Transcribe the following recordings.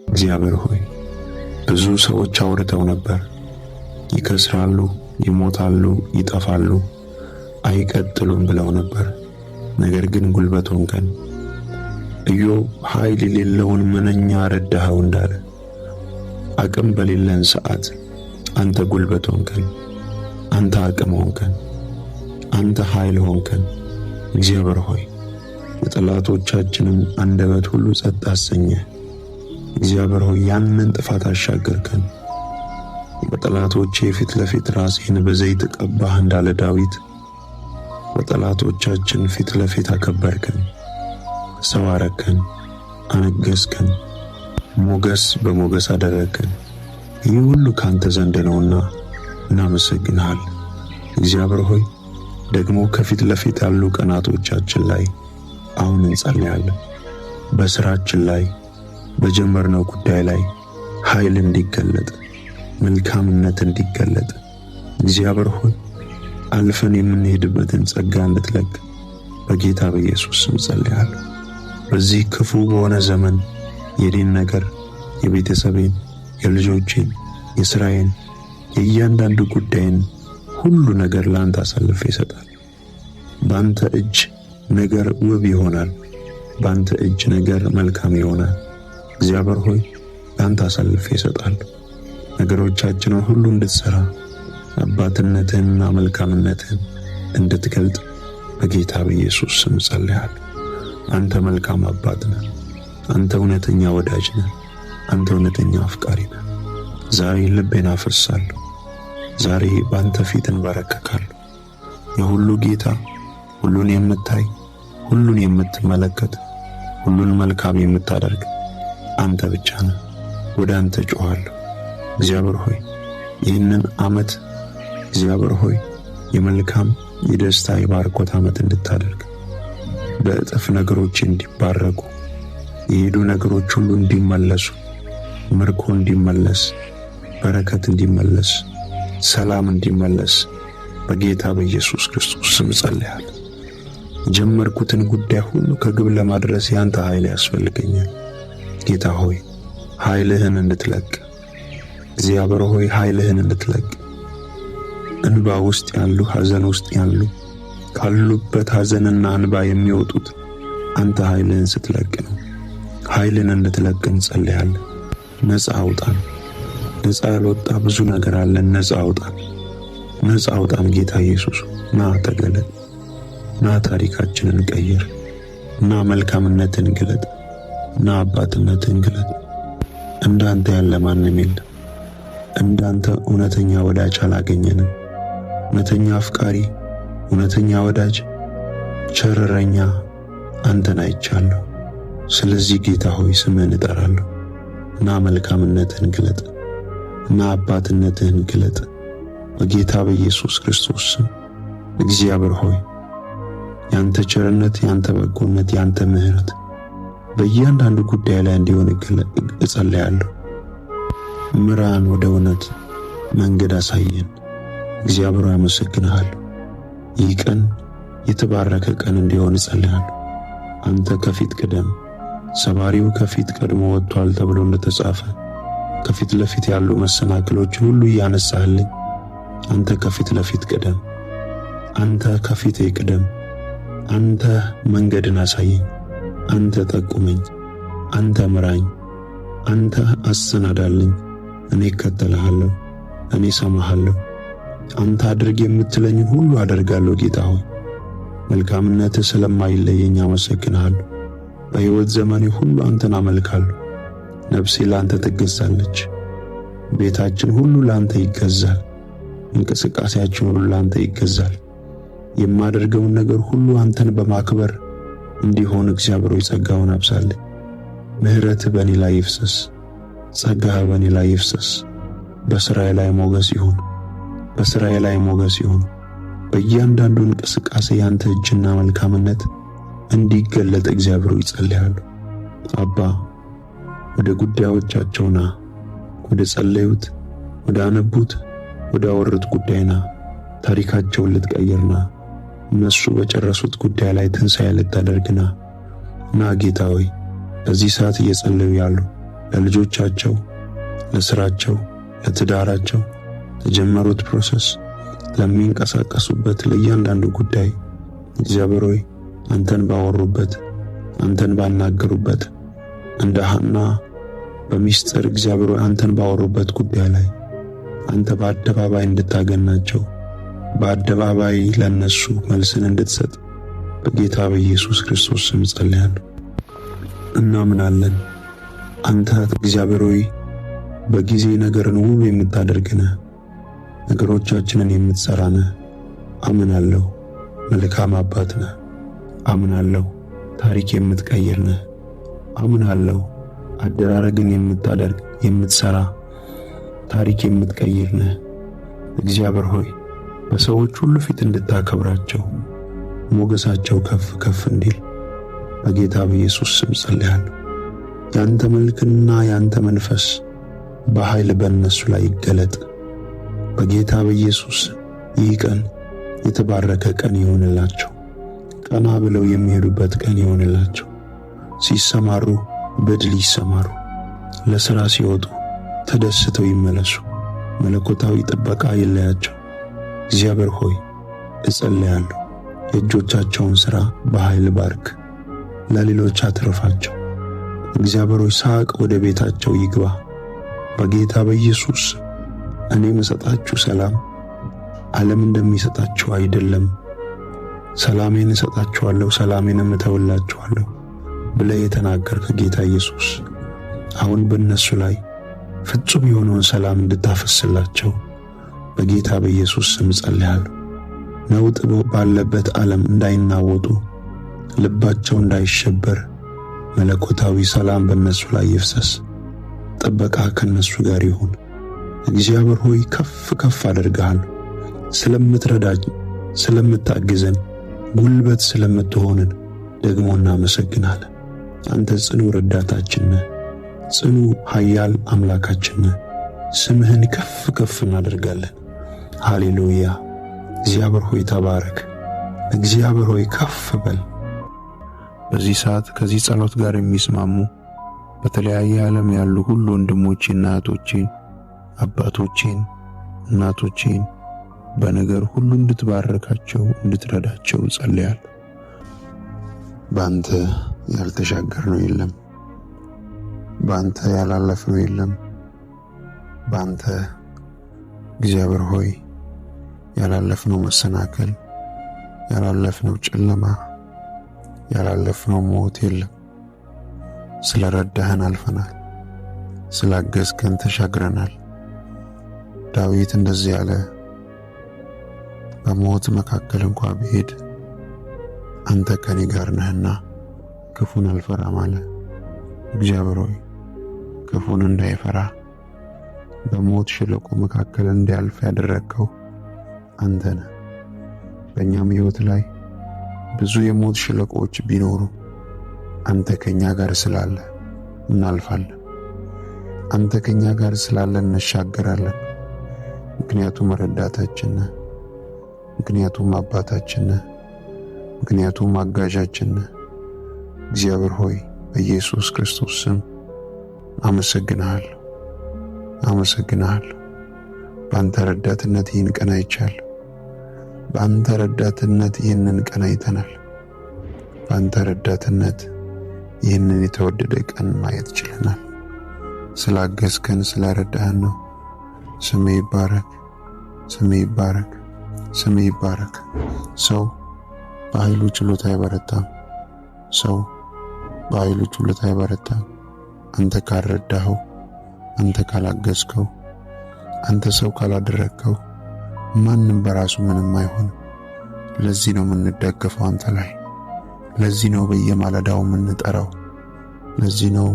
እግዚአብሔር ሆይ ብዙ ሰዎች አውርተው ነበር። ይከስራሉ፣ ይሞታሉ፣ ይጠፋሉ፣ አይቀጥሉም ብለው ነበር። ነገር ግን ጉልበት ሆንከን። ኢዮብ ኃይል የሌለውን ምንኛ ረዳኸው እንዳለ አቅም በሌለን ሰዓት አንተ ጉልበት ሆንከን፣ አንተ አቅም ሆንከን፣ አንተ ኃይል ሆንከን። እግዚአብሔር ሆይ የጠላቶቻችንን አንደበት ሁሉ ጸጥ አሰኘህ። እግዚአብሔር ሆይ ያንን ጥፋት አሻገርከን። በጠላቶቼ ፊት ለፊት ራሴን በዘይት ቀባህ እንዳለ ዳዊት በጠላቶቻችን ፊት ለፊት አከበርከን፣ ሰው አረከን፣ አነገስከን፣ ሞገስ በሞገስ አደረግከን። ይህ ሁሉ ካንተ ዘንድ ነውና እናመሰግንሃል። እግዚአብሔር ሆይ ደግሞ ከፊት ለፊት ያሉ ቀናቶቻችን ላይ አሁን እንጸልያለን። በስራችን ላይ በጀመርነው ጉዳይ ላይ ኃይል እንዲገለጥ፣ መልካምነት እንዲገለጥ እግዚአብሔር ሆይ አልፈን የምንሄድበትን ጸጋ እንድትለቅ በጌታ በኢየሱስ ስም ጸልያለሁ። በዚህ ክፉ በሆነ ዘመን የኔን ነገር፣ የቤተሰቤን፣ የልጆቼን፣ የስራዬን፣ የእያንዳንዱ ጉዳይን ሁሉ ነገር ለአንተ አሳልፌ ይሰጣል። በአንተ እጅ ነገር ውብ ይሆናል። በአንተ እጅ ነገር መልካም ይሆናል። እግዚአብሔር ሆይ ለአንተ አሳልፌ ይሰጣል። ነገሮቻችንን ሁሉ እንድትሰራ አባትነትህንና መልካምነትህን እንድትገልጥ በጌታ በኢየሱስ ስም ጸልያለሁ። አንተ መልካም አባት ነህ። አንተ እውነተኛ ወዳጅ ነህ። አንተ እውነተኛ አፍቃሪ ነህ። ዛሬ ልቤን አፈሳለሁ። ዛሬ በአንተ ፊት እንበረከካለሁ። የሁሉ ጌታ፣ ሁሉን የምታይ፣ ሁሉን የምትመለከት፣ ሁሉን መልካም የምታደርግ አንተ ብቻ ነህ። ወደ አንተ ጮኻለሁ። እግዚአብሔር ሆይ ይህንን ዓመት እግዚአብሔር ሆይ የመልካም የደስታ የባርኮት ዓመት እንድታደርግ በእጥፍ ነገሮች እንዲባረኩ የሄዱ ነገሮች ሁሉ እንዲመለሱ፣ ምርኮ እንዲመለስ፣ በረከት እንዲመለስ፣ ሰላም እንዲመለስ በጌታ በኢየሱስ ክርስቶስ ስም ጸልያለሁ። የጀመርኩትን ጉዳይ ሁሉ ከግብ ለማድረስ ያንተ ኃይል ያስፈልገኛል። ጌታ ሆይ ኃይልህን እንድትለቅ፣ እግዚአብሔር ሆይ ኃይልህን እንድትለቅ፣ እንባ ውስጥ ያሉ፣ ሐዘን ውስጥ ያሉ ካሉበት ሐዘንና እንባ የሚወጡት አንተ ኃይልህን ስትለቅ ነው። ኃይልን እንድትለቅ እንጸልያለን። ነፃ አውጣን። ነፃ ያልወጣ ብዙ ነገር አለን። ነፃ አውጣን፣ ነፃ አውጣን። ጌታ ኢየሱስ ና ተገለጥ፣ ና ታሪካችንን ቀይር፣ ና መልካምነትን ግለጥ፣ ና አባትነትን ግለጥ። እንዳንተ ያለ ማንም የለም። እንዳንተ እውነተኛ ወዳጅ አላገኘንም። እውነተኛ አፍቃሪ፣ እውነተኛ ወዳጅ፣ ቸር እረኛ አንተን አይቻለሁ። ስለዚህ ጌታ ሆይ ስምህን እጠራለሁ። ና መልካምነትህን ግለጥ፣ ና አባትነትህን ግለጥ። በጌታ በኢየሱስ ክርስቶስ ስም እግዚአብሔር ሆይ ያንተ ቸርነት፣ ያንተ በጎነት፣ ያንተ ምሕረት በእያንዳንዱ ጉዳይ ላይ እንዲሆን እጸልያለሁ። ምራን፣ ወደ እውነት መንገድ አሳየን። እግዚአብሔር አመሰግንሃለሁ። ይህ ቀን የተባረከ ቀን እንዲሆን እጸልያለሁ። አንተ ከፊት ቅደም፣ ሰባሪው ከፊት ቀድሞ ወጥቷል ተብሎ እንደተጻፈ ከፊት ለፊት ያሉ መሰናክሎችን ሁሉ እያነሳህልኝ አንተ ከፊት ለፊት ቅደም። አንተ ከፊቴ ቅደም። አንተ መንገድን አሳየኝ። አንተ ጠቁመኝ። አንተ ምራኝ። አንተ አሰናዳልኝ። እኔ እከተልሃለሁ። እኔ እሰማሃለሁ። አንተ አድርግ የምትለኝን ሁሉ አደርጋለሁ። ጌታ ሆይ መልካምነትህ ስለማይለየኝ አመሰግንሃለሁ። በሕይወት ዘመኔ ሁሉ አንተን አመልካለሁ። ነፍሴ ለአንተ ትገዛለች። ቤታችን ሁሉ ለአንተ ይገዛል። እንቅስቃሴያችን ሁሉ ለአንተ ይገዛል። የማደርገውን ነገር ሁሉ አንተን በማክበር እንዲሆን እግዚአብሔር ሆይ ጸጋውን አብዛልኝ። ምሕረትህ በእኔ ላይ ይፍሰስ፣ ጸጋህ በእኔ ላይ ይፍሰስ። በስራዬ ላይ ሞገስ ይሁን፣ በስራዬ ላይ ሞገስ ይሁን። በእያንዳንዱ እንቅስቃሴ ያንተ እጅና መልካምነት እንዲገለጥ እግዚአብሔር ሆይ ጸልያለሁ። አባ ወደ ጉዳዮቻቸው ና፣ ወደ ጸለዩት፣ ወደ አነቡት፣ ወደ አወሩት ጉዳይ ና። ታሪካቸውን ልትቀይርና እነሱ በጨረሱት ጉዳይ ላይ ትንሣኤ ልታደርግና እና ጌታ ሆይ በዚህ ሰዓት እየጸለዩ ያሉ ለልጆቻቸው፣ ለስራቸው፣ ለትዳራቸው፣ ለጀመሩት process፣ ለሚንቀሳቀሱበት ለእያንዳንዱ ጉዳይ እግዚአብሔር ሆይ አንተን ባወሩበት፣ አንተን ባናገሩበት፣ እንደ ሐና በሚስጥር እግዚአብሔር ሆይ አንተን ባወሩበት ጉዳይ ላይ አንተ በአደባባይ እንድታገናቸው፣ በአደባባይ ለነሱ መልስን እንድትሰጥ በጌታ በኢየሱስ ክርስቶስ ስም ጸልያለሁ። እናምናለን አንተ እግዚአብሔር ሆይ በጊዜ ነገርን ሁሉ የምታደርግ ነህ፣ ነገሮቻችንን የምትሰራ ነህ። አምናለሁ መልካም አባት ነህ። አምናለሁ ታሪክ የምትቀይር ነህ። አምናለሁ አደራረግን የምታደርግ፣ የምትሰራ፣ ታሪክ የምትቀይር ነህ። እግዚአብሔር ሆይ በሰዎች ሁሉ ፊት እንድታከብራቸው፣ ሞገሳቸው ከፍ ከፍ እንዲል በጌታ በኢየሱስ ስም ጸልያለሁ። ያንተ መልክና ያንተ መንፈስ በኃይል በእነሱ ላይ ይገለጥ። በጌታ በኢየሱስ ይህ ቀን የተባረከ ቀን ይሆንላቸው። ቀና ብለው የሚሄዱበት ቀን ይሆንላቸው። ሲሰማሩ በድል ይሰማሩ። ለሥራ ሲወጡ ተደስተው ይመለሱ። መለኮታዊ ጥበቃ ይለያቸው። እግዚአብሔር ሆይ እጸልያለሁ፣ የእጆቻቸውን ሥራ በኃይል ባርክ፣ ለሌሎች አትርፋቸው። እግዚአብሔር ሆይ ሳቅ ወደ ቤታቸው ይግባ። በጌታ በኢየሱስ እኔ የምሰጣችሁ ሰላም ዓለም እንደሚሰጣችሁ አይደለም። ሰላሜን እሰጣችኋለሁ፣ ሰላሜንም እተውላችኋለሁ ብለህ የተናገርክ ጌታ ኢየሱስ አሁን በእነሱ ላይ ፍጹም የሆነውን ሰላም እንድታፈስላቸው በጌታ በኢየሱስ ስም ጸልያለሁ። ነውጥ ባለበት ዓለም እንዳይናወጡ፣ ልባቸው እንዳይሸበር መለኮታዊ ሰላም በእነሱ ላይ ይፍሰስ። ጥበቃ ከነሱ ጋር ይሁን። እግዚአብሔር ሆይ ከፍ ከፍ አደርግሃለሁ። ስለምትረዳኝ፣ ስለምታግዘን፣ ጉልበት ስለምትሆንን ደግሞ እናመሰግናለን። አንተ ጽኑ ረዳታችን ነህ፣ ጽኑ ኃያል አምላካችን ነህ። ስምህን ከፍ ከፍ እናደርጋለን። ሃሌሉያ። እግዚአብሔር ሆይ ተባረክ። እግዚአብሔር ሆይ ከፍ በል። በዚህ ሰዓት ከዚህ ጸሎት ጋር የሚስማሙ በተለያየ ዓለም ያሉ ሁሉ ወንድሞቼና እህቶቼን፣ አባቶቼን፣ እናቶቼን በነገር ሁሉ እንድትባርካቸው፣ እንድትረዳቸው ጸልያለሁ። በአንተ ያልተሻገርነው የለም። በአንተ ያላለፍነው የለም። በአንተ እግዚአብሔር ሆይ ያላለፍነው መሰናከል፣ ያላለፍነው ጨለማ፣ ያላለፍነው ሞት የለም። ስለረዳህን አልፈናል። ስላገዝከን ተሻግረናል። ዳዊት እንደዚህ ያለ፣ በሞት መካከል እንኳ ብሄድ አንተ ከኔ ጋር ነህና ክፉን አልፈራም አለ። እግዚአብሔር ሆይ ክፉን እንዳይፈራ በሞት ሸለቆ መካከል እንዲያልፍ ያደረግከው አንተ ነህ። በእኛም ሕይወት ላይ ብዙ የሞት ሸለቆዎች ቢኖሩ አንተ ከኛ ጋር ስላለ እናልፋለን። አንተ ከኛ ጋር ስላለ እንሻገራለን። ምክንያቱም ረዳታችን ነህ። ምክንያቱም አባታችን ነህ። ምክንያቱም አጋዣችን ነህ። እግዚአብሔር ሆይ በኢየሱስ ክርስቶስ ስም አመሰግንሃለሁ፣ አመሰግንሃለሁ። በአንተ ረዳትነት ይህን ቀን አይቻለሁ። በአንተ ረዳትነት ይህንን ቀን አይተናል። በአንተ ረዳትነት ይህንን የተወደደ ቀን ማየት ችለናል። ስላገዝከን፣ ስላረዳህን ነው። ስምህ ይባረክ፣ ስምህ ይባረክ፣ ስምህ ይባረክ። ሰው በኃይሉ ችሎታ አይበረታም። ሰው በኃይሉ ችሎታ አይበረታም። አንተ ካልረዳኸው፣ አንተ ካላገዝከው፣ አንተ ሰው ካላደረግከው ማንም በራሱ ምንም አይሆንም። ለዚህ ነው የምንደገፈው አንተ ላይ። ለዚህ ነው በየማለዳው የምንጠራው። ለዚህ ነው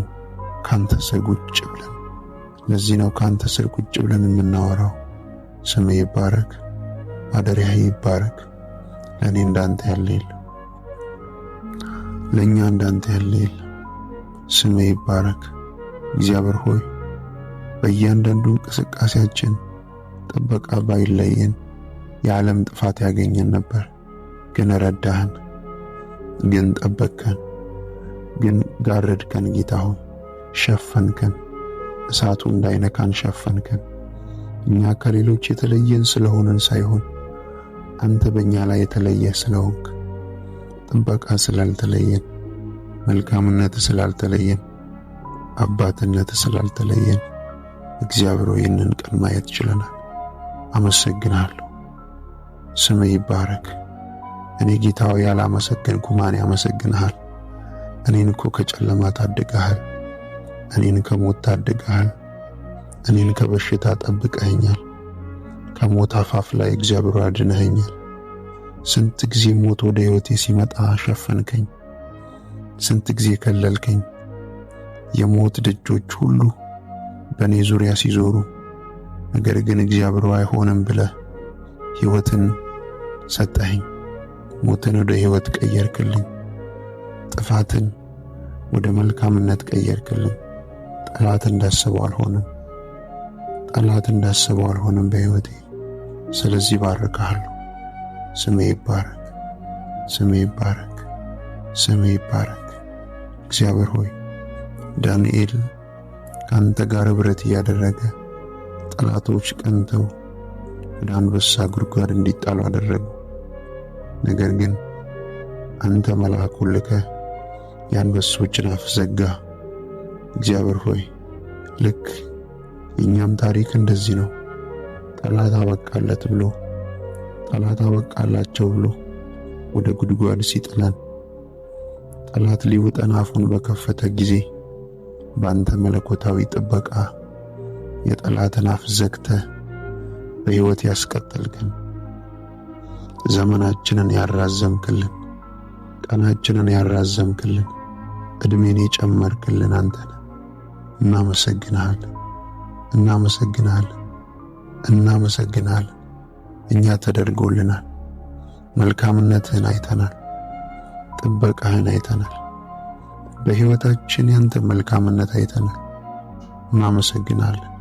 ካንተ ስር ቁጭ ብለን፣ ለዚህ ነው ካንተ ስር ቁጭ ብለን የምናወራው። ስምህ ይባረክ፣ ማደሪያህ ይባረክ። ለእኔ እንዳንተ ያለ የለም፣ ለእኛ እንዳንተ ያለ የለም። ስምህ ይባረክ እግዚአብሔር ሆይ በእያንዳንዱ እንቅስቃሴያችን ጥበቃ ባይለየን የዓለም ጥፋት ያገኘን ነበር። ግን ረዳህን፣ ግን ጠበቅከን፣ ግን ጋረድከን ጌታ ሆይ፣ ሸፈንከን። እሳቱ እንዳይነካን ሸፈንከን። እኛ ከሌሎች የተለየን ስለሆንን ሳይሆን አንተ በእኛ ላይ የተለየ ስለሆንክ፣ ጥበቃ ስላልተለየን፣ መልካምነት ስላልተለየን፣ አባትነት ስላልተለየን እግዚአብሔር ይህንን ቀን ማየት ችለናል። አመሰግናለሁ። ስምህ ይባረክ። እኔ ጌታ ሆይ ያላመሰገንኩ ማን ያመሰግንሃል? እኔን እኮ ከጨለማ ታድገሃል። እኔን ከሞት ታድገሃል። እኔን ከበሽታ ጠብቀኸኛል። ከሞት አፋፍ ላይ እግዚአብሔር አድነኸኛል። ስንት ጊዜ ሞት ወደ ሕይወቴ ሲመጣ ሸፈንከኝ። ስንት ጊዜ ከለልከኝ። የሞት ደጆች ሁሉ በእኔ ዙሪያ ሲዞሩ፣ ነገር ግን እግዚአብሔር አይሆንም ብለህ ሕይወትን ሰጠኸኝ። ሞትን ወደ ሕይወት ቀየርክልኝ። ጥፋትን ወደ መልካምነት ቀየርክልኝ። ጠላት እንዳሰበው አልሆነም። ጠላት እንዳሰበው አልሆነም በሕይወቴ። ስለዚህ ባርክሃለሁ። ስሜ ይባረክ፣ ስሜ ይባረክ፣ ስሜ ይባረክ። እግዚአብሔር ሆይ ዳንኤል ከአንተ ጋር ኅብረት እያደረገ ጠላቶች ቀንተው ወደ አንበሳ ጉድጓድ እንዲጣሉ አደረጉ። ነገር ግን አንተ መልአኩን ልከህ የአንበሶችን አፍ ዘጋ። እግዚአብሔር ሆይ ልክ የእኛም ታሪክ እንደዚህ ነው። ጠላት አበቃለት ብሎ፣ ጠላት አበቃላቸው ብሎ ወደ ጉድጓድ ሲጥለን፣ ጠላት ሊውጠን አፉን በከፈተ ጊዜ በአንተ መለኮታዊ ጥበቃ የጠላትን አፍ ዘግተህ በሕይወት ያስቀጠልከን፣ ዘመናችንን ያራዘምክልን፣ ቀናችንን ያራዘምክልን፣ ዕድሜን የጨመርክልን አንተ ነህ። እናመሰግንሃለን፣ እናመሰግንሃለን፣ እናመሰግንሃለን። እኛ ተደርጎልናል። መልካምነትህን አይተናል። ጥበቃህን አይተናል። በሕይወታችን ያንተ መልካምነት አይተናል። እናመሰግናለን።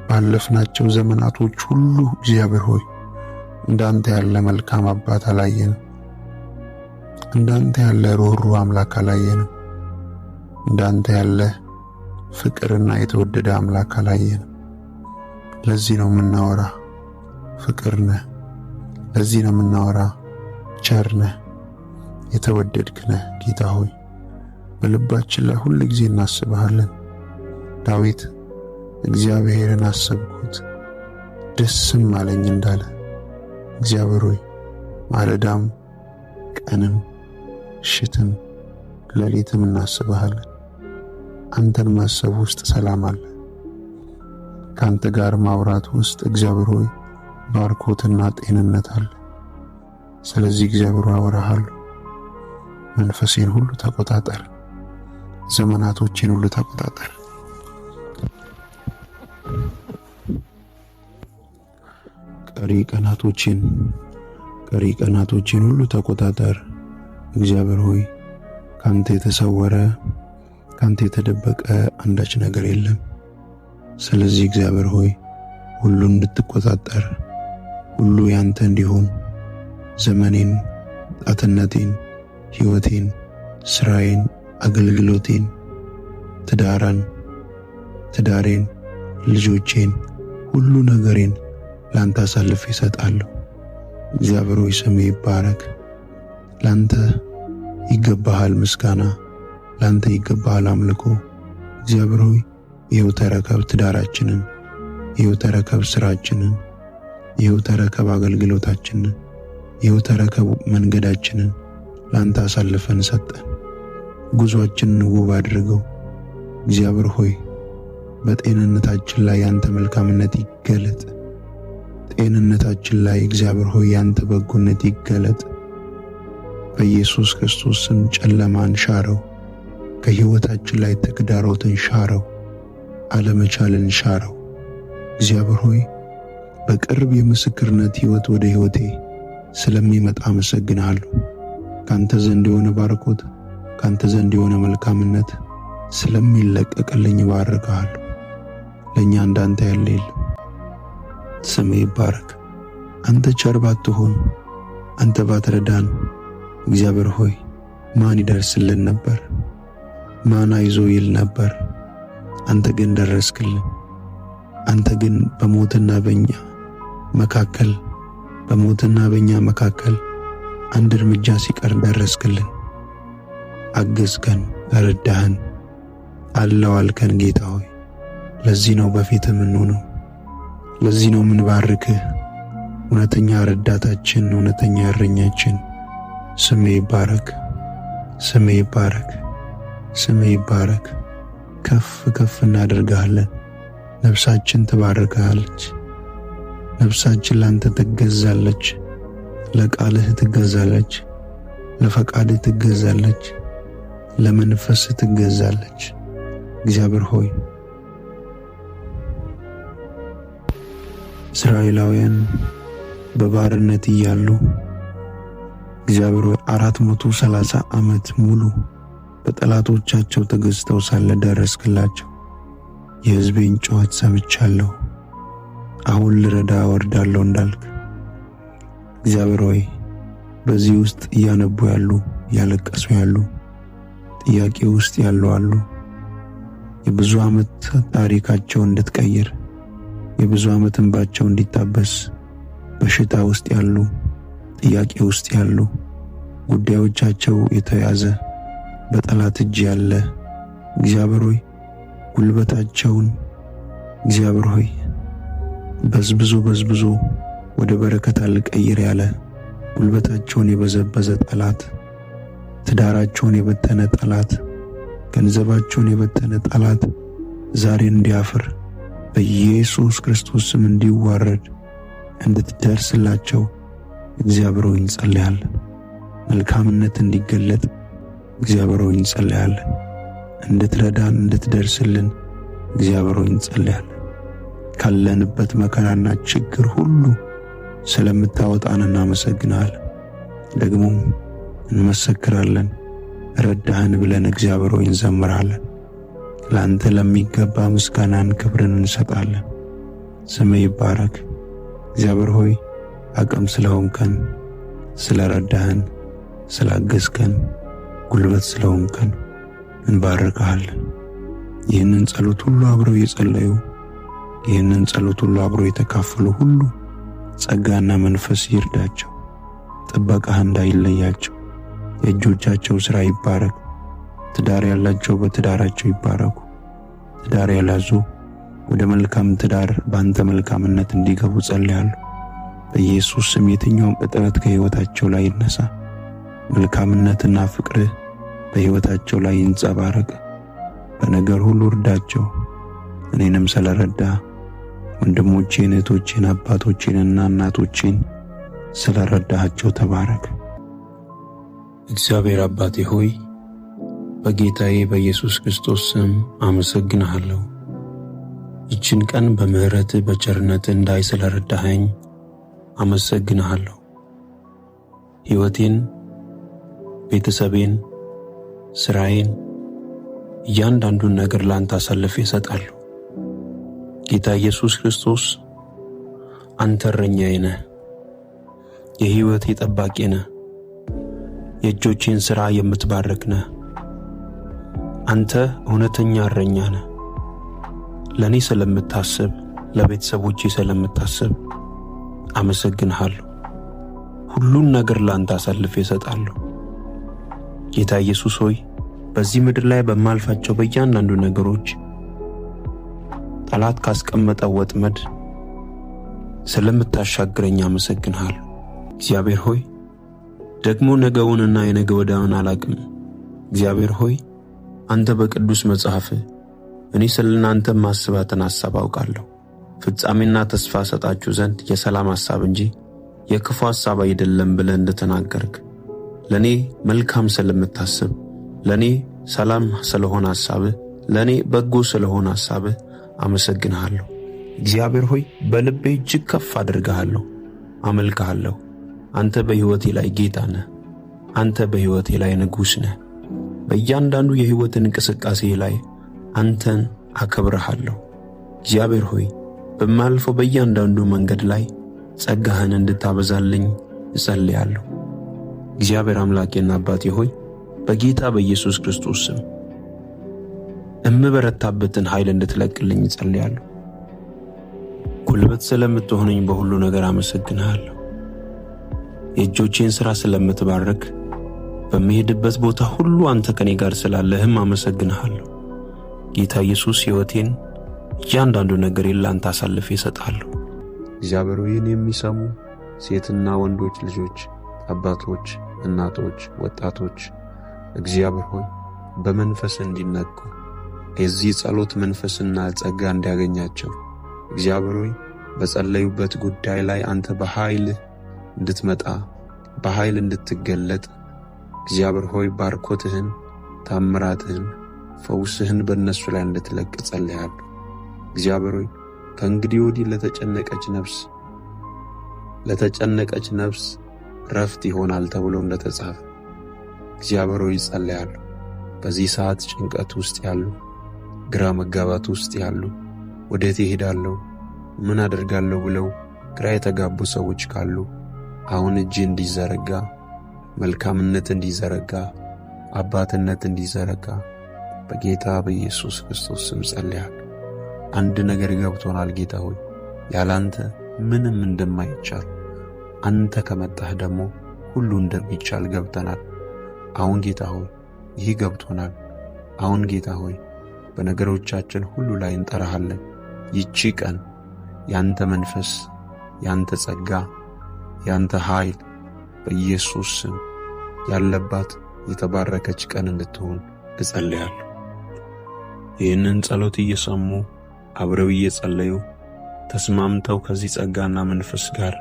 ባለፍናቸው ዘመናቶች ሁሉ እግዚአብሔር ሆይ እንዳንተ ያለ መልካም አባት አላየንም። እንዳንተ ያለ ርኅሩህ አምላክ አላየንም። እንዳንተ ያለ ፍቅርና የተወደደ አምላክ አላየንም። ለዚህ ነው የምናወራ ፍቅር ነህ። ለዚህ ነው የምናወራ ቸር ነህ፣ የተወደድክ ነህ። ጌታ ሆይ በልባችን ላይ ሁል ጊዜ እናስብሃለን። ዳዊት እግዚአብሔርን አሰብኩት ደስም አለኝ እንዳለ፣ እግዚአብሔር ሆይ ማለዳም ቀንም ምሽትም ሌሊትም እናስብሃለን። አንተን ማሰብ ውስጥ ሰላም አለ። ከአንተ ጋር ማውራት ውስጥ እግዚአብሔር ሆይ ባርኮትና ጤንነት አለ። ስለዚህ እግዚአብሔር አወራሃለሁ። መንፈሴን ሁሉ ተቆጣጠር፣ ዘመናቶቼን ሁሉ ተቆጣጠር። ቀሪ ቀናቶቼን ቀሪ ቀናቶቼን ሁሉ ተቆጣጠር። እግዚአብሔር ሆይ ካንተ የተሰወረ፣ ካንተ የተደበቀ አንዳች ነገር የለም። ስለዚህ እግዚአብሔር ሆይ ሁሉን እንድትቆጣጠር፣ ሁሉ ያንተ እንዲሆን ዘመኔን፣ ጣትነቴን፣ ሕይወቴን፣ ስራዬን፣ አገልግሎቴን፣ ትዳራን፣ ትዳሬን፣ ልጆቼን፣ ሁሉ ነገሬን ላንተ አሳልፌ እሰጣለሁ። እግዚአብሔር ሆይ ስምህ ይባረክ። ላንተ ይገባሃል ምስጋና፣ ላንተ ይገባሃል አምልኮ። እግዚአብሔር ሆይ ይኸው ተረከብ ትዳራችንን፣ ይኸው ተረከብ ስራችንን፣ ይኸው ተረከብ አገልግሎታችንን፣ ይኸው ተረከብ መንገዳችንን ላንተ አሳልፈን ሰጠን። ጉዟችንን ውብ አድርገው። እግዚአብሔር ሆይ በጤንነታችን ላይ ያንተ መልካምነት ይገለጥ። ጤንነታችን ላይ እግዚአብሔር ሆይ ያንተ በጎነት ይገለጥ። በኢየሱስ ክርስቶስ ስም ጨለማን ሻረው። ከሕይወታችን ላይ ተግዳሮትን ሻረው። አለመቻልን ሻረው። እግዚአብሔር ሆይ በቅርብ የምስክርነት ሕይወት ወደ ሕይወቴ ስለሚመጣ አመሰግንሃለሁ። ካንተ ዘንድ የሆነ ባርኮት፣ ካንተ ዘንድ የሆነ መልካምነት ስለሚለቀቅልኝ እባርክሃለሁ። ለእኛ እንዳንተ ያለ የለም። ስምህ ይባረክ። አንተ ቸር ባትሆን፣ አንተ ባትረዳን፣ እግዚአብሔር ሆይ ማን ይደርስልን ነበር? ማን አይዞ ይል ነበር? አንተ ግን ደረስክልን። አንተ ግን በሞትና በእኛ መካከል በሞትና በእኛ መካከል አንድ እርምጃ ሲቀር ደረስክልን። አገዝከን፣ ረዳህን፣ አለው አልከን። ጌታ ሆይ ለዚህ ነው በፊት የምንሆነው፣ ለዚህ ነው የምንባርክህ። እውነተኛ ረዳታችን፣ እውነተኛ እረኛችን፣ ስምህ ይባረክ፣ ስምህ ይባረክ፣ ስምህ ይባረክ። ከፍ ከፍ እናደርግሃለን። ነፍሳችን ትባርክሃለች። ነፍሳችን ላንተ ትገዛለች። ለቃልህ ትገዛለች። ለፈቃድህ ትገዛለች። ለመንፈስህ ትገዛለች። እግዚአብሔር ሆይ እስራኤላውያን በባርነት እያሉ እግዚአብሔር ሆይ 430 ዓመት ሙሉ በጠላቶቻቸው ተገዝተው ሳለ ደረስክላቸው። የሕዝቤን ጩኸት ሰምቻለሁ፣ አሁን ልረዳ እወርዳለሁ እንዳልክ እግዚአብሔር ሆይ በዚህ ውስጥ እያነቡ ያሉ፣ እያለቀሱ ያሉ፣ ጥያቄ ውስጥ ያሉ አሉ። የብዙ ዓመት ታሪካቸው እንድትቀይር፣ የብዙ ዓመት እንባቸው እንዲታበስ፣ በሽታ ውስጥ ያሉ፣ ጥያቄ ውስጥ ያሉ፣ ጉዳዮቻቸው የተያዘ በጠላት እጅ ያለ እግዚአብሔር ሆይ ጉልበታቸውን እግዚአብሔር ሆይ በዝብዞ በዝብዞ ወደ በረከት አልቀይር ያለ ጉልበታቸውን የበዘበዘ ጠላት፣ ትዳራቸውን የበተነ ጠላት፣ ገንዘባቸውን የበተነ ጠላት ዛሬ እንዲያፍር በኢየሱስ ክርስቶስ ስም እንዲዋረድ እንድትደርስላቸው እግዚአብሔር ሆይ እንጸልያለን። መልካምነት እንዲገለጥ እግዚአብሔር ሆይ እንጸልያለን። እንድትረዳን እንድትደርስልን እግዚአብሔር ሆይ እንጸልያለን። ካለንበት መከራና ችግር ሁሉ ስለምታወጣን እናመሰግናለን። ደግሞ እንመሰክራለን። ረዳህን ብለን እግዚአብሔር ሆይ እንዘምራለን። ለአንተ ለሚገባ ምስጋናን ክብርን እንሰጣለን። ስምህ ይባረክ። እግዚአብሔር ሆይ አቅም ስለሆንከን፣ ስለረዳህን፣ ስላገዝከን፣ ጉልበት ስለሆንከን እንባርክሃለን። ይህንን ጸሎት ሁሉ አብረው የጸለዩ፣ ይህንን ጸሎት ሁሉ አብረው የተካፈሉ ሁሉ ጸጋና መንፈስ ይርዳቸው፣ ጥበቃህ እንዳይለያቸው፣ የእጆቻቸው ሥራ ይባረክ። ትዳር ያላቸው በትዳራቸው ይባረኩ። ትዳር ያልያዙ ወደ መልካም ትዳር በአንተ መልካምነት እንዲገቡ ጸልያለሁ። በኢየሱስ ስም የትኛውም እጥረት ከሕይወታቸው ላይ ይነሳ። መልካምነትና ፍቅርህ በሕይወታቸው ላይ ይንጸባረቅ። በነገር ሁሉ እርዳቸው። እኔንም ስለረዳ ወንድሞቼን፣ እህቶቼን፣ አባቶቼንና እናቶቼን ስለረዳሃቸው ተባረክ። እግዚአብሔር አባቴ ሆይ በጌታዬ በኢየሱስ ክርስቶስ ስም አመሰግንሃለሁ። ይችን ቀን በምሕረትህ በቸርነትህ እንዳይ ስለረዳኸኝ አመሰግንሃለሁ። ሕይወቴን፣ ቤተሰቤን፣ ስራዬን፣ እያንዳንዱን ነገር ላንተ አሳልፌ እሰጣለሁ። ጌታ ኢየሱስ ክርስቶስ አንተ እረኛዬ ነህ፣ የሕይወቴ ጠባቂ ነህ፣ የእጆቼን ሥራ የምትባርክ ነህ። አንተ እውነተኛ እረኛ ነህ። ለእኔ ስለምታስብ፣ ለቤተሰቦቼ ስለምታስብ አመሰግንሃለሁ። ሁሉን ነገር ላንተ አሳልፌ እሰጣለሁ። ጌታ ኢየሱስ ሆይ በዚህ ምድር ላይ በማልፋቸው በእያንዳንዱ ነገሮች ጠላት ካስቀመጠው ወጥመድ ስለምታሻግረኝ አመሰግንሃለሁ። እግዚአብሔር ሆይ ደግሞ ነገውንና የነገ ወዲያውን አላቅም። እግዚአብሔር ሆይ አንተ በቅዱስ መጽሐፍህ እኔ ስለ እናንተ ማስባትን ሐሳብ አውቃለሁ፣ ፍጻሜና ተስፋ ሰጣችሁ ዘንድ የሰላም ሐሳብ እንጂ የክፉ ሐሳብ አይደለም ብለህ እንደተናገርክ ለእኔ መልካም ስለምታስብ፣ ለእኔ ሰላም ስለሆነ ሐሳብህ፣ ለእኔ በጎ ስለሆነ ሐሳብህ አመሰግንሃለሁ። እግዚአብሔር ሆይ በልቤ እጅግ ከፍ አድርግሃለሁ፣ አመልክሃለሁ። አንተ በሕይወቴ ላይ ጌታ ነህ። አንተ በሕይወቴ ላይ ንጉሥ ነህ። በእያንዳንዱ የሕይወት እንቅስቃሴ ላይ አንተን አከብረሃለሁ። እግዚአብሔር ሆይ በማልፈው በእያንዳንዱ መንገድ ላይ ጸጋህን እንድታበዛልኝ እጸልያለሁ። እግዚአብሔር አምላኬና አባቴ ሆይ በጌታ በኢየሱስ ክርስቶስ ስም እምበረታበትን ኃይል እንድትለቅልኝ እጸልያለሁ። ጉልበት ስለምትሆነኝ በሁሉ ነገር አመሰግንሃለሁ። የእጆቼን ሥራ ስለምትባርክ፣ በምሄድበት ቦታ ሁሉ አንተ ከኔ ጋር ስላለህም አመሰግንሃለሁ። ጌታ ኢየሱስ፣ ሕይወቴን እያንዳንዱ ነገር ለአንተ አሳልፌ እሰጥሃለሁ። እግዚአብሔር፣ ይህን የሚሰሙ ሴትና ወንዶች ልጆች፣ አባቶች፣ እናቶች፣ ወጣቶች፣ እግዚአብሔር ሆይ፣ በመንፈስ እንዲነቁ፣ የዚህ ጸሎት መንፈስና ጸጋ እንዲያገኛቸው፣ እግዚአብሔር ሆይ፣ በጸለዩበት ጉዳይ ላይ አንተ በኃይል እንድትመጣ፣ በኃይል እንድትገለጥ፣ እግዚአብሔር ሆይ፣ ባርኮትህን፣ ታምራትህን፣ ፈውስህን በእነሱ ላይ እንድትለቅ ጸልያለሁ። እግዚአብሔር ሆይ፣ ከእንግዲህ ወዲህ ለተጨነቀች ነፍስ ረፍት ይሆናል ተብሎ እንደተጻፈ፣ እግዚአብሔር ሆይ፣ ጸልያለሁ። በዚህ ሰዓት ጭንቀት ውስጥ ያሉ፣ ግራ መጋባት ውስጥ ያሉ፣ ወዴት እሄዳለሁ፣ ምን አደርጋለሁ ብለው ግራ የተጋቡ ሰዎች ካሉ አሁን እጅ እንዲዘረጋ፣ መልካምነት እንዲዘረጋ፣ አባትነት እንዲዘረጋ በጌታ በኢየሱስ ክርስቶስ ስም ጸልያለሁ። አንድ ነገር ገብቶናል ጌታ ሆይ፣ ያላንተ ምንም እንደማይቻል፣ አንተ ከመጣህ ደግሞ ሁሉ እንደሚቻል ገብተናል። አሁን ጌታ ሆይ፣ ይህ ገብቶናል። አሁን ጌታ ሆይ፣ በነገሮቻችን ሁሉ ላይ እንጠራሃለን። ይቺ ቀን ያንተ መንፈስ፣ ያንተ ጸጋ፣ ያንተ ኃይል በኢየሱስ ስም ያለባት የተባረከች ቀን እንድትሆን እጸልያለሁ። ይህንን ጸሎት እየሰሙ፣ አብረው እየጸለዩ፣ ተስማምተው ከዚህ ጸጋና መንፈስ ጋር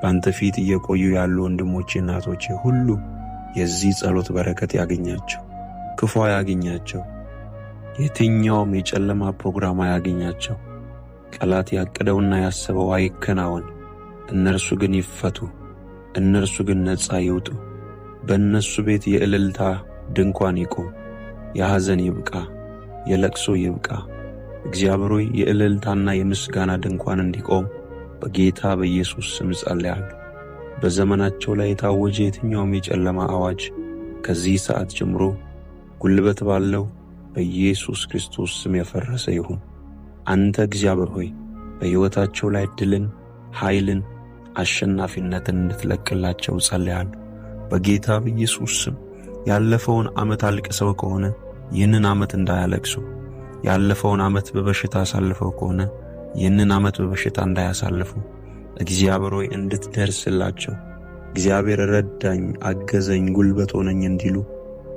በአንተ ፊት እየቆዩ ያሉ ወንድሞቼ፣ እናቶቼ ሁሉ የዚህ ጸሎት በረከት ያገኛቸው፣ ክፉ አያገኛቸው፣ የትኛውም የጨለማ ፕሮግራም አያገኛቸው። ጠላት ያቀደውና ያሰበው አይከናወን። እነርሱ ግን ይፈቱ፣ እነርሱ ግን ነፃ ይውጡ። በእነሱ ቤት የእልልታ ድንኳን ይቁም። የሐዘን ይብቃ፣ የለቅሶ ይብቃ። እግዚአብሔር ሆይ፣ የእልልታና የምስጋና ድንኳን እንዲቆም በጌታ በኢየሱስ ስም ጸልያለሁ። በዘመናቸው ላይ የታወጀ የትኛውም የጨለማ አዋጅ ከዚህ ሰዓት ጀምሮ ጉልበት ባለው በኢየሱስ ክርስቶስ ስም የፈረሰ ይሁን። አንተ እግዚአብሔር ሆይ፣ በሕይወታቸው ላይ ድልን፣ ኃይልን፣ አሸናፊነትን እንድትለቅላቸው ጸልያለሁ። በጌታ በኢየሱስ ስም ያለፈውን ዓመት አልቅሰው ከሆነ ይህንን ዓመት እንዳያለቅሱ፣ ያለፈውን ዓመት በበሽታ አሳልፈው ከሆነ ይህንን ዓመት በበሽታ እንዳያሳልፉ፣ እግዚአብሔር ሆይ፣ እንድትደርስላቸው፣ እግዚአብሔር ረዳኝ፣ አገዘኝ፣ ጉልበት ሆነኝ እንዲሉ፣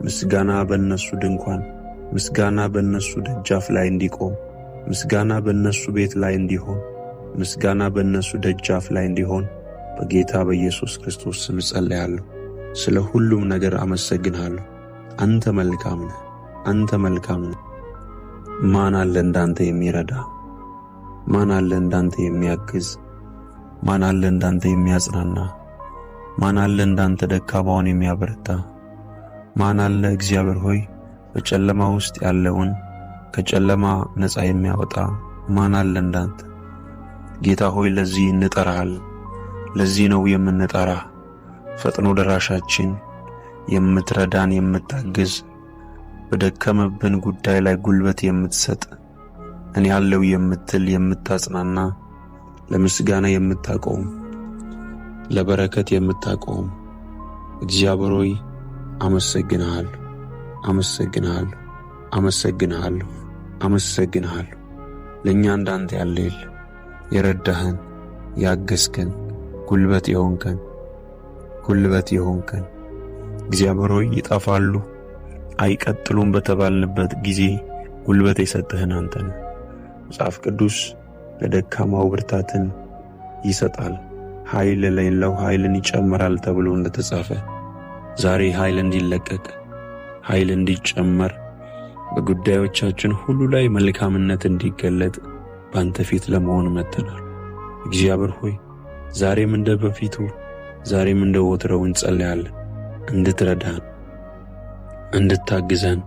ምስጋና በእነሱ ድንኳን፣ ምስጋና በእነሱ ደጃፍ ላይ እንዲቆም፣ ምስጋና በእነሱ ቤት ላይ እንዲሆን፣ ምስጋና በእነሱ ደጃፍ ላይ እንዲሆን በጌታ በኢየሱስ ክርስቶስ ስም ጸልያለሁ። ስለ ሁሉም ነገር አመሰግንሃለሁ። አንተ መልካም ነህ። አንተ መልካም ነህ። ማን አለ እንዳንተ የሚረዳ? ማን አለ እንዳንተ የሚያግዝ? ማን አለ እንዳንተ የሚያጽናና? ማን አለ እንዳንተ ደካማውን የሚያበረታ? ማን አለ እግዚአብሔር ሆይ፣ በጨለማ ውስጥ ያለውን ከጨለማ ነፃ የሚያወጣ ማን አለ እንዳንተ? ጌታ ሆይ፣ ለዚህ እንጠራሃለን። ለዚህ ነው የምንጠራህ። ፈጥኖ ደራሻችን፣ የምትረዳን፣ የምታግዝ፣ በደከመብን ጉዳይ ላይ ጉልበት የምትሰጥ፣ እኔ አለሁ የምትል፣ የምታጽናና፣ ለምስጋና የምታቆም፣ ለበረከት የምታቆም እግዚአብሔር ሆይ፣ አመሰግንሃለሁ፣ አመሰግንሃለሁ፣ አመሰግንሃለሁ፣ አመሰግንሃለሁ። ለእኛ እንዳንተ ያለ የለም። የረዳህን፣ ያገዝከን፣ ጉልበት የሆንከን፣ ጉልበት የሆንከን እግዚአብሔር ሆይ፣ ይጠፋሉ አይቀጥሉም በተባልንበት ጊዜ ጉልበት የሰጠህን አንተ ነህ። መጽሐፍ ቅዱስ ለደካማው ብርታትን ይሰጣል፣ ኃይል ለሌለው ኃይልን ይጨምራል ተብሎ እንደተጻፈ፣ ዛሬ ኃይል እንዲለቀቅ፣ ኃይል እንዲጨመር፣ በጉዳዮቻችን ሁሉ ላይ መልካምነት እንዲገለጥ በአንተ ፊት ለመሆን መጥተናል። እግዚአብሔር ሆይ፣ ዛሬም እንደ በፊቱ፣ ዛሬም እንደ ወትሮው እንጸልያለን እንድትረዳን፣ እንድታግዘን።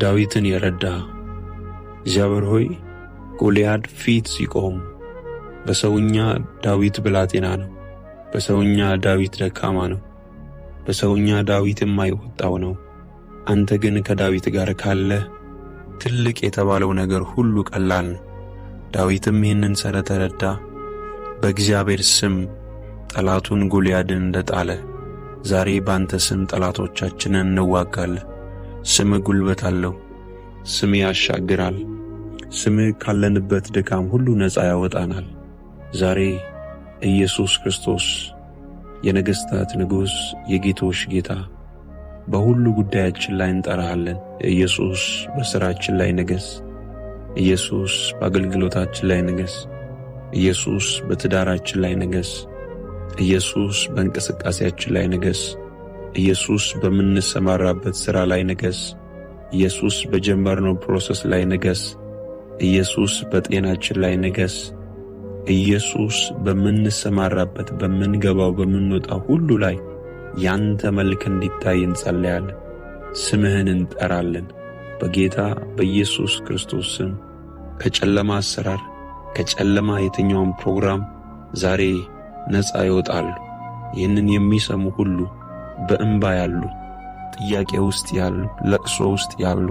ዳዊትን የረዳ እግዚአብሔር ሆይ፣ ጎልያድ ፊት ሲቆም በሰውኛ ዳዊት ብላቴና ነው። በሰውኛ ዳዊት ደካማ ነው። በሰውኛ ዳዊት የማይወጣው ነው። አንተ ግን ከዳዊት ጋር ካለህ ትልቅ የተባለው ነገር ሁሉ ቀላል ነው። ዳዊትም ይህንን ስለተረዳ በእግዚአብሔር ስም ጠላቱን ጎልያድን እንደጣለ ዛሬ ባንተ ስም ጠላቶቻችንን እንዋጋለን። ስምህ ጉልበት አለው። ስምህ ያሻግራል። ስምህ ካለንበት ድካም ሁሉ ነፃ ያወጣናል። ዛሬ ኢየሱስ ክርስቶስ የነገሥታት ንጉሥ፣ የጌቶች ጌታ፣ በሁሉ ጉዳያችን ላይ እንጠራሃለን። ኢየሱስ በሥራችን ላይ ንገሥ። ኢየሱስ በአገልግሎታችን ላይ ንገሥ። ኢየሱስ በትዳራችን ላይ ንገሥ። ኢየሱስ በእንቅስቃሴያችን ላይ ንገሥ። ኢየሱስ በምንሰማራበት ሥራ ላይ ንገሥ። ኢየሱስ በጀመርነው process ላይ ንገሥ። ኢየሱስ በጤናችን ላይ ንገሥ። ኢየሱስ በምንሰማራበት፣ በምንገባው፣ በምንወጣው ሁሉ ላይ ያንተ መልክ እንዲታይ እንጸልያለን። ስምህን እንጠራለን። በጌታ በኢየሱስ ክርስቶስ ስም ከጨለማ አሰራር፣ ከጨለማ የትኛውም ፕሮግራም ዛሬ ነፃ ይወጣሉ። ይህንን የሚሰሙ ሁሉ በእንባ ያሉ፣ ጥያቄ ውስጥ ያሉ፣ ለቅሶ ውስጥ ያሉ፣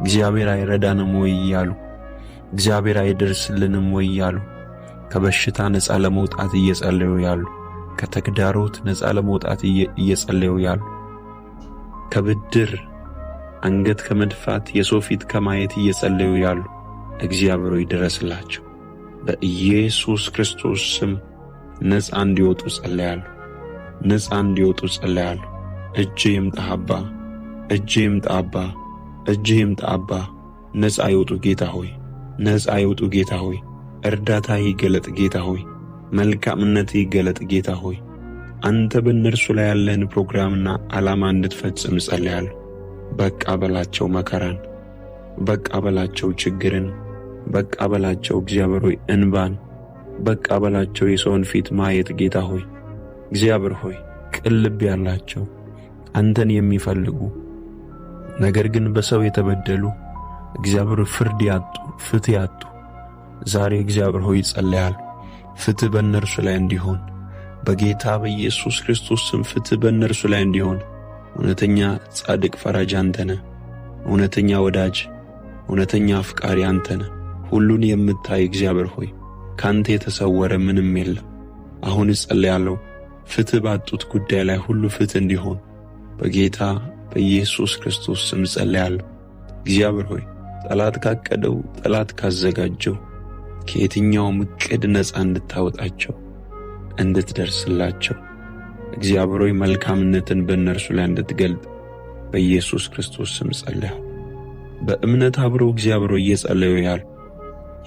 እግዚአብሔር አይረዳንም ወይ እያሉ፣ እግዚአብሔር አይደርስልንም ወይ እያሉ፣ ከበሽታ ነፃ ለመውጣት እየጸለዩ ያሉ፣ ከተግዳሮት ነፃ ለመውጣት እየጸለዩ ያሉ፣ ከብድር አንገት ከመድፋት፣ የሰው ፊት ከማየት እየጸለዩ ያሉ፣ እግዚአብሔር ይድረስላቸው። በኢየሱስ ክርስቶስ ስም ነፃ እንዲወጡ ጸልያለሁ። ነፃ እንዲወጡ ጸልያለሁ። እጅህ ይምጣ አባ፣ እጅህ ይምጣ አባ፣ እጅህ ይምጣ አባ። ነፃ ይውጡ ጌታ ሆይ፣ ነፃ ይውጡ ጌታ ሆይ። እርዳታ ይገለጥ ጌታ ሆይ፣ መልካምነት ይገለጥ ጌታ ሆይ። አንተ በእነርሱ ላይ ያለህን ፕሮግራምና ዓላማ እንድትፈጽም ጸልያለሁ። በቃ በላቸው መከራን፣ በቃ በላቸው ችግርን፣ በቃ በላቸው እግዚአብሔር ሆይ እንባን፣ በቃ በላቸው የሰውን ፊት ማየት ጌታ ሆይ። እግዚአብሔር ሆይ ቅን ልብ ያላቸው፣ አንተን የሚፈልጉ፣ ነገር ግን በሰው የተበደሉ፣ እግዚአብሔር ፍርድ ያጡ፣ ፍትህ ያጡ፣ ዛሬ እግዚአብሔር ሆይ ይጸልያሉ። ፍትህ በእነርሱ ላይ እንዲሆን፣ በጌታ በኢየሱስ ክርስቶስ ስም ፍትህ በእነርሱ ላይ እንዲሆን። እውነተኛ ጻድቅ ፈራጅ አንተ ነህ። እውነተኛ ወዳጅ፣ እውነተኛ አፍቃሪ አንተ ነህ። ሁሉን የምታይ እግዚአብሔር ሆይ ካንተ የተሰወረ ምንም የለም። አሁን እጸልያለሁ ፍትህ ባጡት ጉዳይ ላይ ሁሉ ፍትህ እንዲሆን በጌታ በኢየሱስ ክርስቶስ ስም እጸልያለሁ። እግዚአብሔር ሆይ ጠላት ካቀደው፣ ጠላት ካዘጋጀው ከየትኛውም እቅድ ነፃ እንድታወጣቸው፣ እንድትደርስላቸው፣ እግዚአብሔር ሆይ መልካምነትን በእነርሱ ላይ እንድትገልጥ በኢየሱስ ክርስቶስ ስም ጸልያለሁ። በእምነት አብረው እግዚአብሔር ሆይ እየጸለዩ ያሉ፣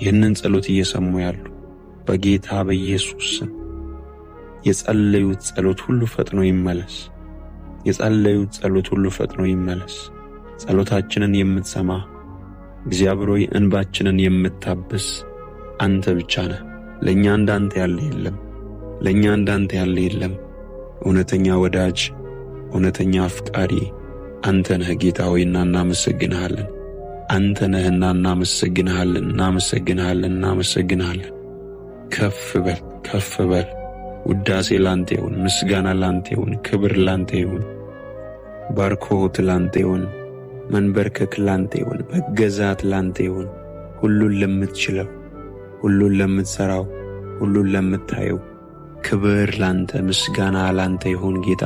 ይህንን ጸሎት እየሰሙ ያሉ፣ በጌታ በኢየሱስ ስም የጸለዩት ጸሎት ሁሉ ፈጥኖ ይመለስ። የጸለዩት ጸሎት ሁሉ ፈጥኖ ይመለስ። ጸሎታችንን የምትሰማ፣ እግዚአብሔር ሆይ እንባችንን የምታብስ አንተ ብቻ ነህ። ለእኛ እንዳንተ ያለ የለም። ለእኛ እንዳንተ ያለ የለም። እውነተኛ ወዳጅ፣ እውነተኛ አፍቃሪ አንተ ነህ ጌታ ሆይና እናመሰግንሃለን። አንተ ነህና እናመሰግንሃለን፣ እናመሰግንሃለን፣ እናመሰግንሃለን። ከፍ በል፣ ከፍ በል። ውዳሴ ላንተ ይሁን፣ ምስጋና ላንተ ይሁን፣ ክብር ላንተ ይሁን፣ ባርኮት ላንተ ይሁን፣ መንበርከክ ላንተ ይሁን፣ መገዛት ላንተ ይሁን። ሁሉን ለምትችለው፣ ሁሉን ለምትሰራው፣ ሁሉን ለምታየው ክብር ላንተ፣ ምስጋና ላንተ ይሁን ጌታ።